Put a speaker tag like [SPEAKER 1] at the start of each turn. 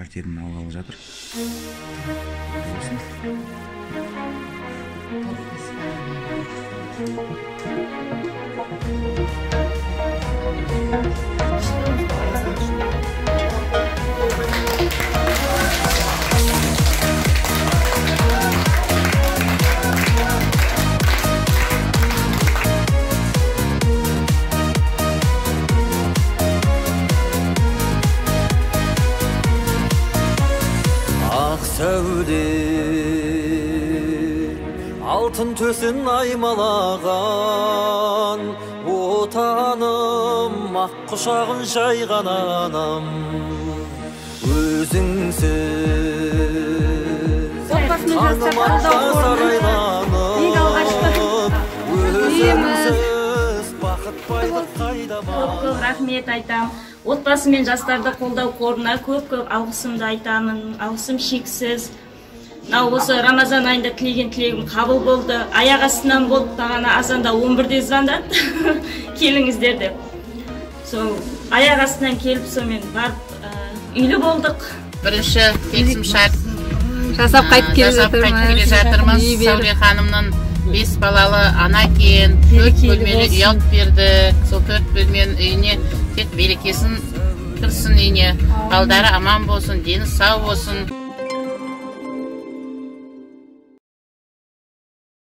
[SPEAKER 1] Пәтерін алғалы жатыр. Болсын.
[SPEAKER 2] Алтын төсін аймалаған, отаным, ақ құшағын жайған анам. Өзіңсіз таңым атпас арайланып, өзіңсіз бақыт байлық қайда бар.
[SPEAKER 3] Көп-көп рахмет айтам. Отбасы мен жастарды қолдау қорына көп-көп алғысымды айтамын. Алғысым шексіз. Мынау осы Рамазан айында тілеген тілегім қабыл болды. Аяқ астынан болып, бағана азанда 11-де звондады. Келіңіздер деп. Сол аяқ астынан келіп, сонымен барып үйлі болдық.
[SPEAKER 4] Бірінші келісім шарт
[SPEAKER 5] жасап қайтып келе
[SPEAKER 4] жатырмыз. Сәуле ханымның 5 балалы ана екен, 4 бөлмелі үй алып берді. Сол 4 бөлменің үйіне тек берекесін кірсін үйіне. Балдары аман болсын, дені сау болсын.